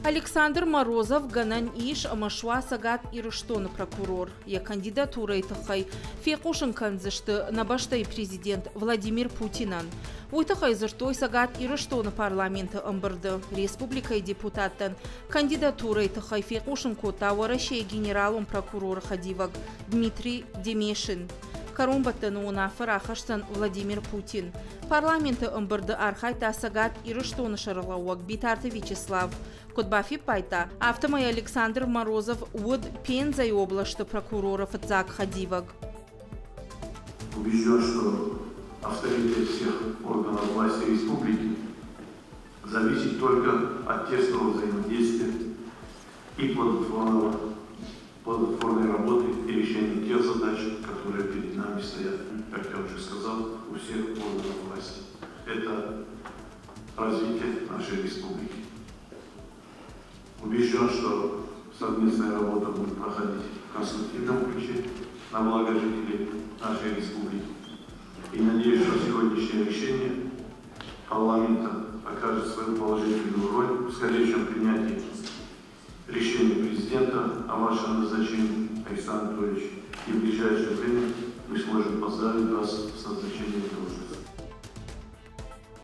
Александр Морозов гӕнӕн ис ӕмӕ суа Цӕгат Ирыстоны прокурор. Йӕ кандидатурӕйы тыххӕй фехъусын кӕндзысты нӕ бӕстӕйы президент Владимир Путинӕн. Уый тыххӕй дзырдтой Цӕгат Ирыстоны парламенты ӕмбырды. Республикӕйы депутаттӕн кандидатурӕйы тыххӕй фехъусын кодта Уӕрӕсейы генералон прокуроры хӕдивӕг Дмитрий Демешин. Кӕронбӕттӕны уынаффӕ рахӕсдзӕн Владимир Путин. Парламенты ӕмбырды архайдта Цӕгат Ирыстоны сӕргълӕууӕг Битарты Вячеслав. Куыд бафиппайдта, афтӕмӕй Александр Морозов уыд Пензайы областы прокуроры фыццаг хӕдивӕг. Убежден, что авторитет всех органов власти республики зависит только от тесного взаимодействия и плодотворного плодотворной работы и решения тех задач, которые перед нами стоят, как я уже сказал, у всех органов власти. Это развитие нашей республики. Убежден, что совместная работа будет проходить в конструктивном ключе на благо жителей нашей республики. И надеюсь, что сегодняшнее решение парламента окажет свою положительную роль в скорейшем принятии решения президента о вашем назначении, Александр Анатольевич. И в ближайшее время мы сможем поздравить вас с назначением.